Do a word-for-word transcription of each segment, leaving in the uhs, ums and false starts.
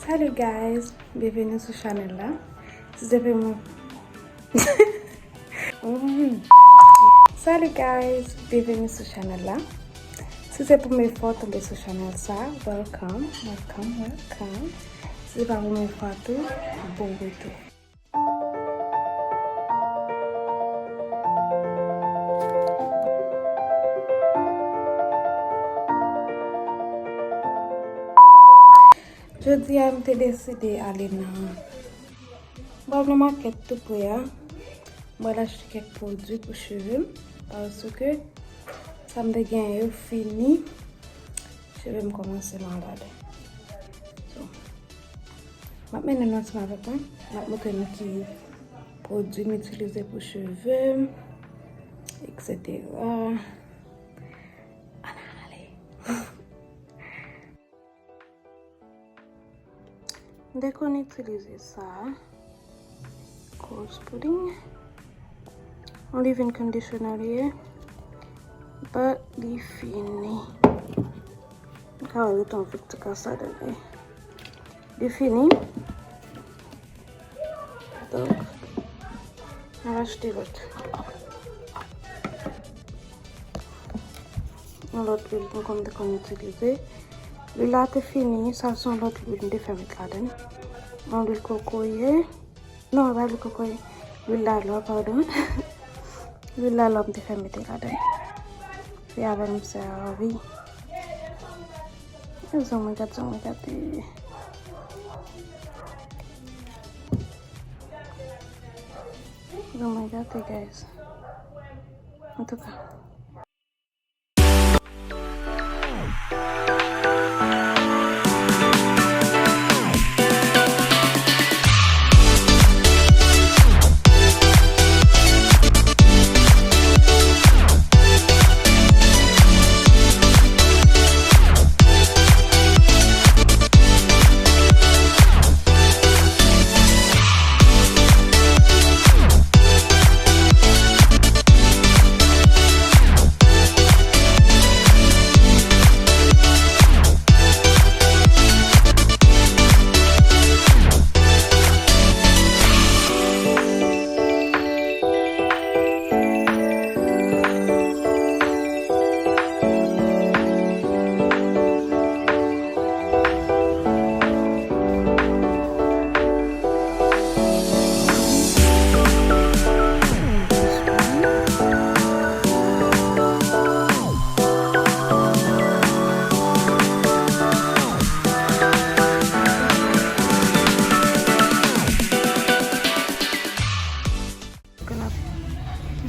Salut guys, byenveni sou chanèl la. Si se premye Mm. Salut guys, byenveni sou chanèl la. Si se premye fwa w tonbe sou chanèl sa, welcome, welcome, welcome. Si se pa premye fwa tou, bon retou. Jodi a, m te deside ale nan, m pral nan makèt tou pre a. M pral achte kèk pwodui pou cheve m, paske sa m te genyen yo fini. Cheve m kòmanse malad. So, m ap mennen nou ansanm avèk mwen. M ap montre nou ki pwodui m itilize pou cheve m, et cetera. Ann ale. M te konn itilize sa a. Coarse Pudding. Yon leave-in conditioner li ye. But li fini. M ka wè ret yon vit ti kras ladan li. Li fini. Donk, m ap achte lòt. Yon lòt lwil m konn, te konn itilize. Lwil la te fini, sa se yon lòt lwil m te fè met ladan. Yon lwil kokoye. Non, e pa lwil kokoye. Lwil lalò, padon. Lwil lalò m te fè mete ladan. Se avè l m sèvi. Zanmi gade, zanmi gade. Zanmi gade, guys. Antouka.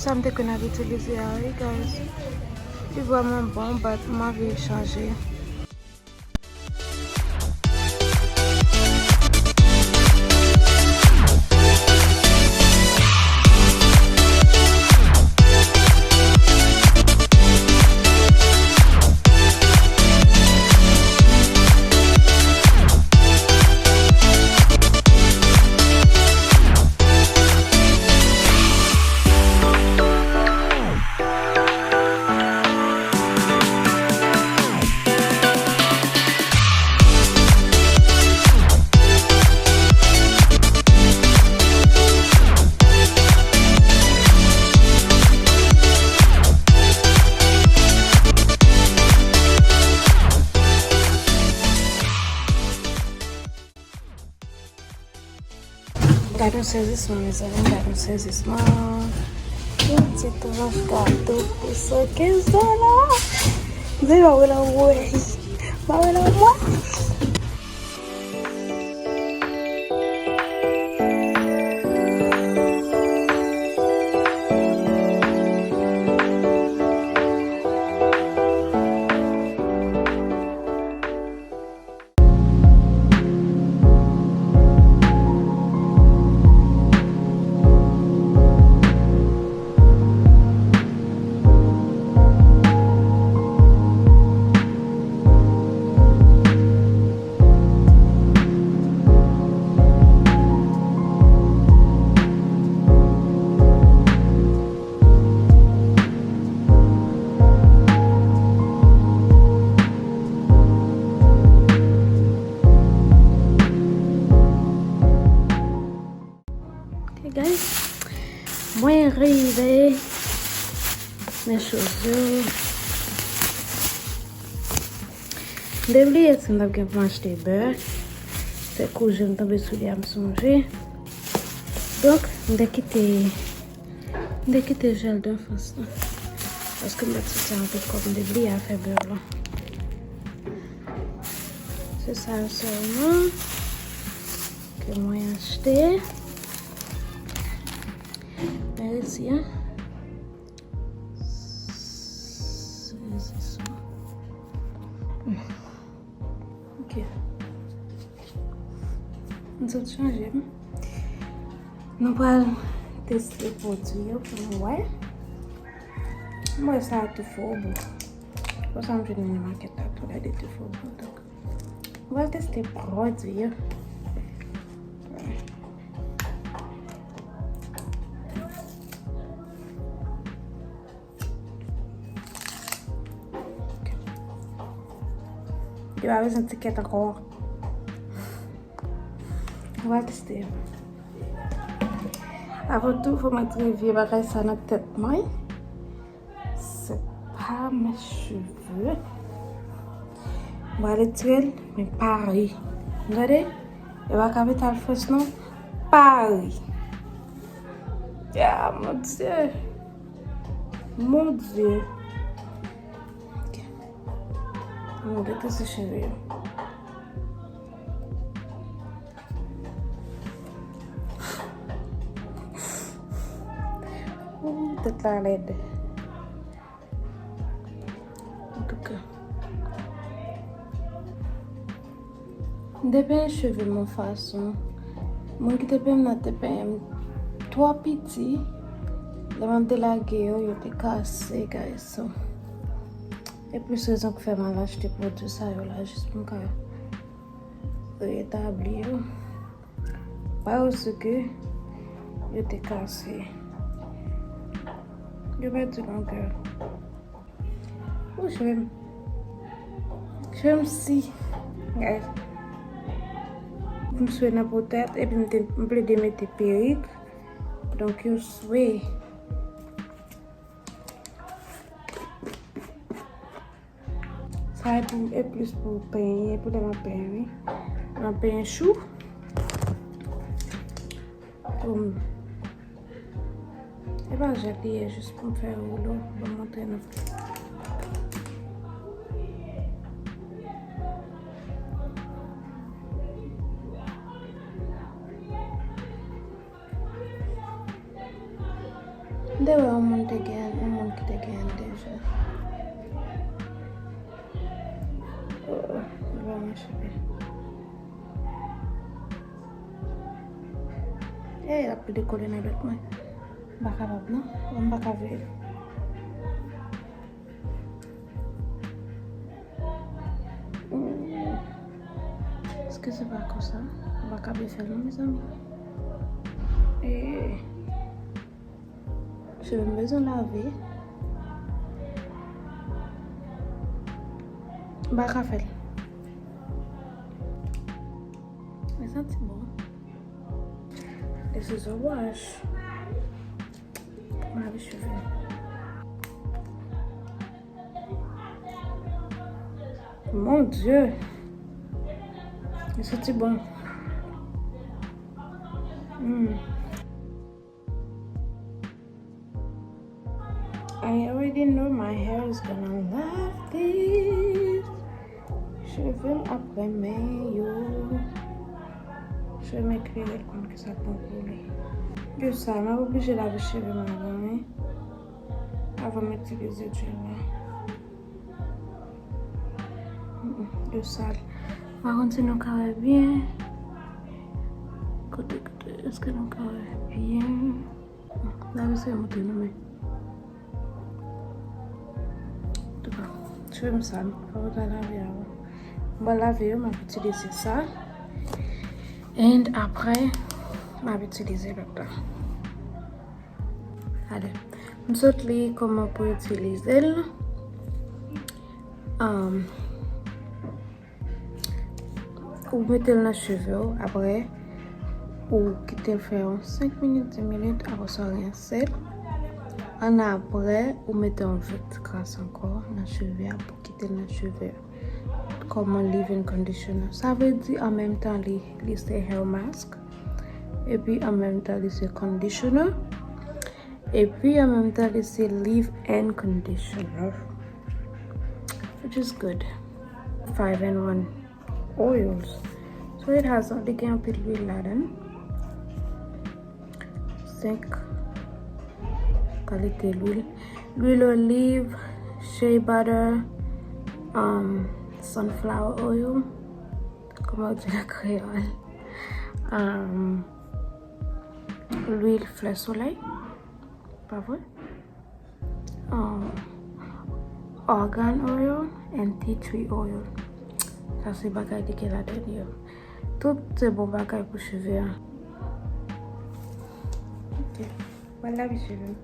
Sa m te konn ap itilize a, wi, guys. Li vrèman bon, but m anvi chanje. Gade yon sezisman, mezanmi, gade yon sezisman. Yon ti tranch gato pou san kenz dola. Mezanmi, m ap wè l anmwey. M ap wè l anmwey. Guys, mwen rive. Men choz yo. M te bliye si m t ap gen pou m achte bè. Se kou je m tonbe sou li a m sonje. Donk, m te kite, m te kite jèl danfans lan. Paske m pa t soti anpil kòb, m te bliye afè bè lan. Se sa yo sèlman ke mwen achte. Men resi a. Sezi sa. Ok. M sot chanje m. Nou pral teste pwodui yo pou nou wè. M wè sa a tou fò bon. Konsa m jwenn nan makèt la tou, gade tou fò bon. Donk, nou pral teste pwodui yo. Yo pa bezwen tikèt ankò. Nou va teste yo. Avan tou, fò m retire vye bagay sa nan tèt mwen. Se pa mes cheveux. M va retire l, men pa ri. Gade, yo pa ka met al fos non. Pa ri. Ah, mon Dieu. Mon Dieu. Ok. Mwen gen kase cheve yo. Ooh, tèt la lèd. Antouka. M te penyen cheve m yon fason. Moun ki te penyen m nan te penyen m twò piti. Lè m ap delage yo, yo te kase, guys. So, e plis rezon ki fè m al achte pwodui sa yo la, jis pou m ka retabli yo. Paske yo te kase. Yo pèdi longè. Ou cheve m. Cheve m si. Guys. M swe nan potèt epi m te, m plede mete perik. Donk yo swe. Sa e pou, e plis pou penyen, pou lè m ap penyen, wi. M ap penyen chou. Pou m, e pa jèt li ye, jis pou m fè woulo. Ban m montre nou. M te wè yon moun te gen, yon moun ki te gen deja. Oh, li pa mache byen. E, l ap dekole nan dwèt mwen. M pa kapab non. M pa ka veye. Èske se pa konsa? Ou pa ka byen fè l non, mezanmi. E, cheve m bezwen lave. M pa ka fè l. Men santi bon. This is a wash. Lave cheve. Mon Dieu. Li santi bon. Hmm. I already know my hair is gonna love this. Cheve m ap renmen yo. Cheve m eklere, l konn ki sa k bon pou li. Yo sa, m ap oblije lave cheve m avan, wi. Avan m itilize djèl la. Mm, mm, yo sal. M pa konn si nou ka wè byen. Kote, kote, èske nou ka wè byen? Lave se montre nou, men. Antouka, cheve m sal, fò m ta lave avan. M pral lave yo, m ap itilize sa. And apre, m ap itilize lòt la. Gade, m sot li kòman pou itilize l. Um, ou mete l nan cheve w, apre, Ou kite l fè yon senk minit, dis minit, apre sa w rense l. Annapre, ou mete yon vèt kras ankò nan cheve a pou kite l nan cheve a. Kòm yon leave-in conditioner. Sa vle di an menm tan li, li se hair mask. Epi an menm tan li se conditioner. Epi an menm tan li se leave-in conditioner. Which is good. Five in one oils. So it has, li gen anpil lwil ladan. Senk kalite lwil. Lwil oliv, shea butter, um, sunflower oil. Kòman yo di l an kreyòl? Um, lwil flè solèy. Pa vre? Um, argan oil and tea tree oil. Sa se bagay li gen ladan yo. Tout se bon bagay pou cheve a. Ok. Mwen lave cheve m.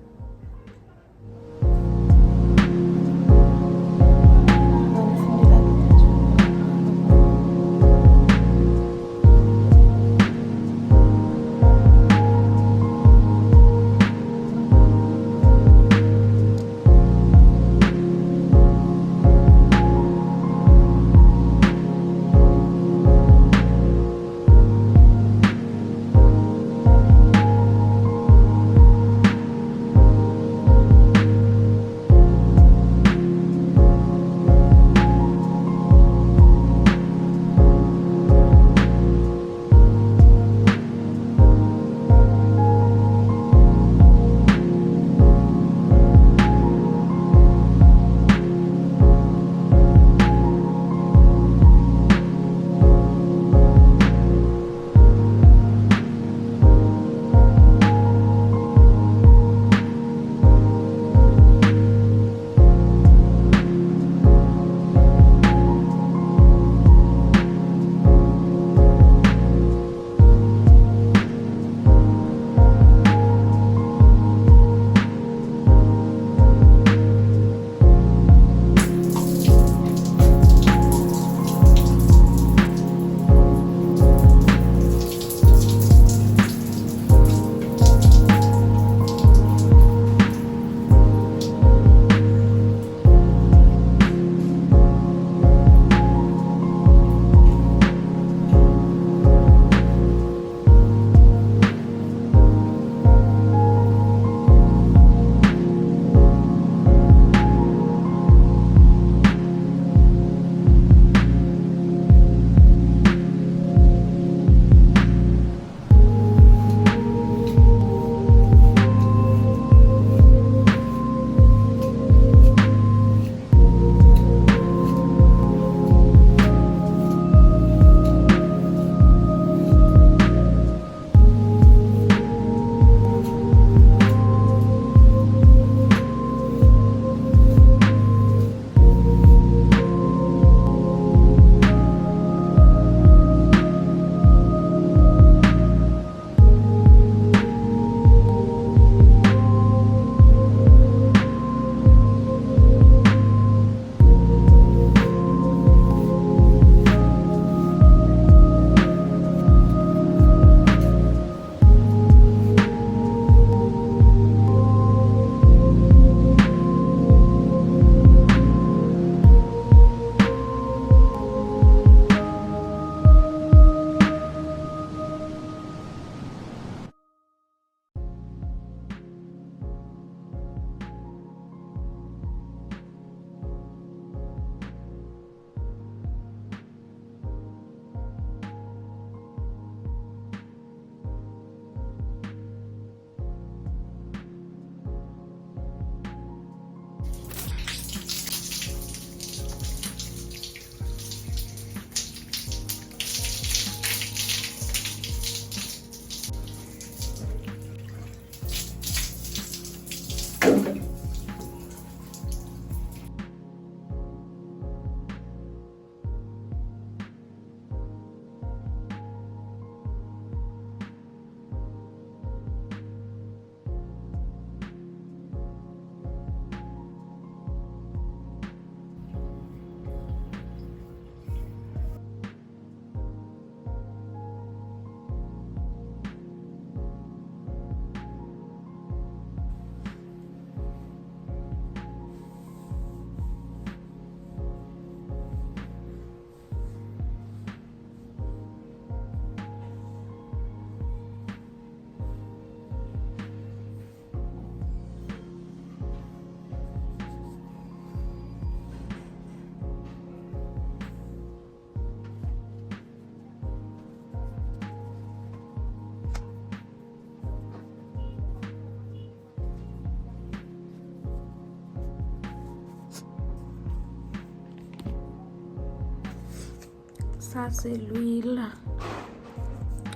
Sa se lwil.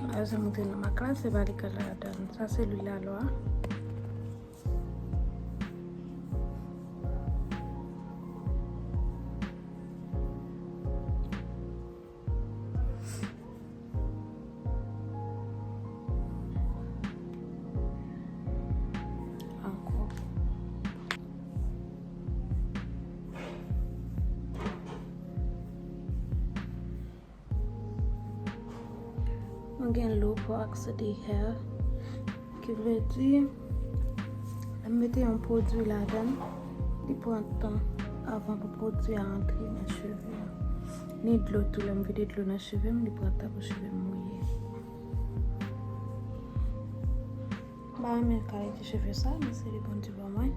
Mwen se montre nou mak la, se pa li k ladan. Sa se lwil alwa. Ankò. Mwen gen low porosity hair, ki vle di, lè m mete yon pwodui ladan, li pran tan avan pou pwodui a antre nan cheve a. Ni dlo tou, lè m vide dlo nan cheve m, li pran tan pou cheve m mouye. M pa renmen kalite cheve sa, men se li Bondye ban mwen.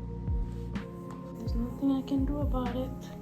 There's nothing I can do about it.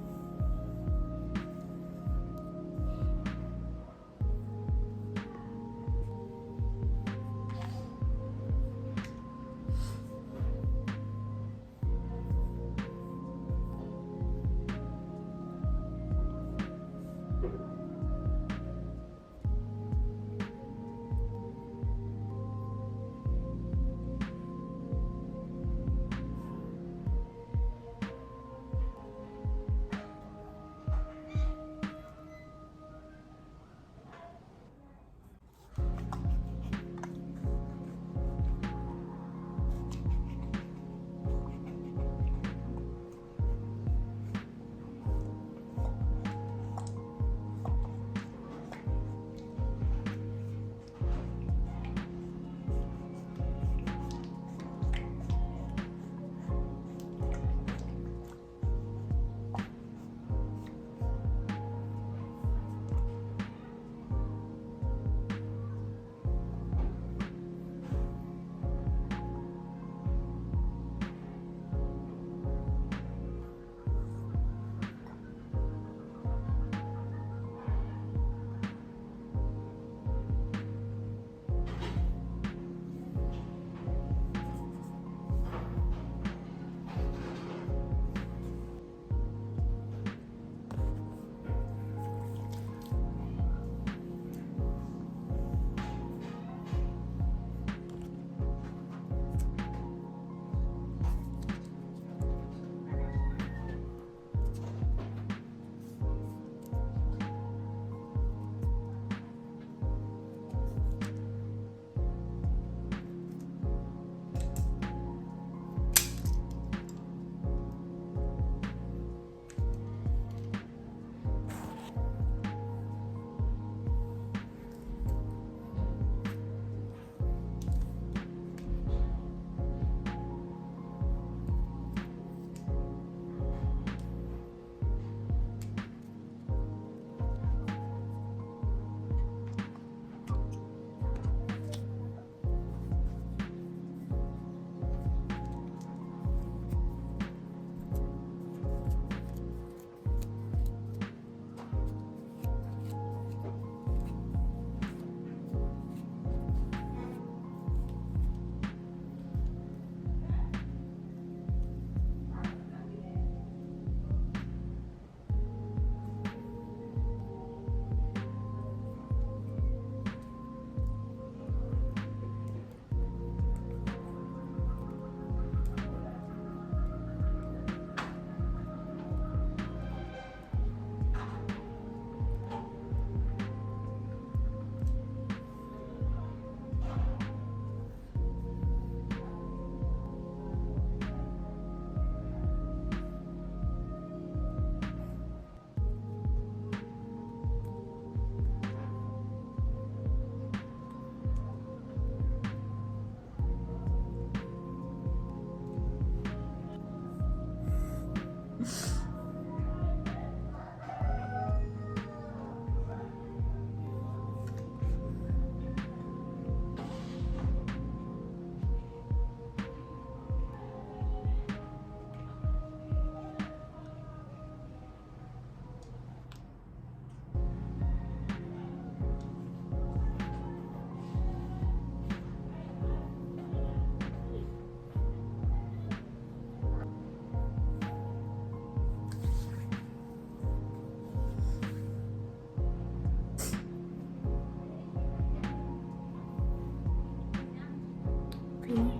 M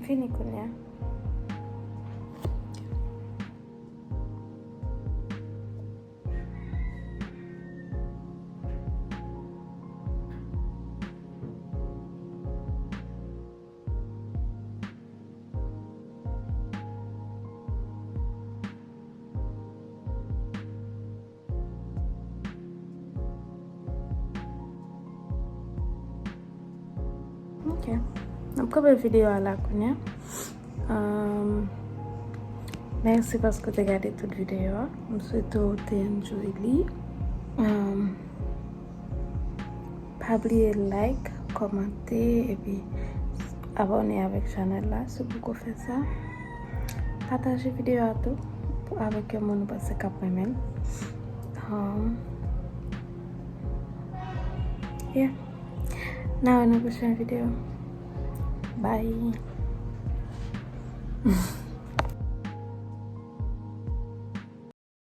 fini kounye a. Ok. N ap kanpe videyo a la kounye a. Um, mèsi paske w te gade tout videyo a. M swete w te enjoy li. Um, pa bliye like, kòmante, epi abòne avèk chanèl la si w poko fè sa. Pataje videyo a tou avèk yon moun ou panse k ap renmen l. Um, yeah. N a wè nan pwochèn videyo. Bye.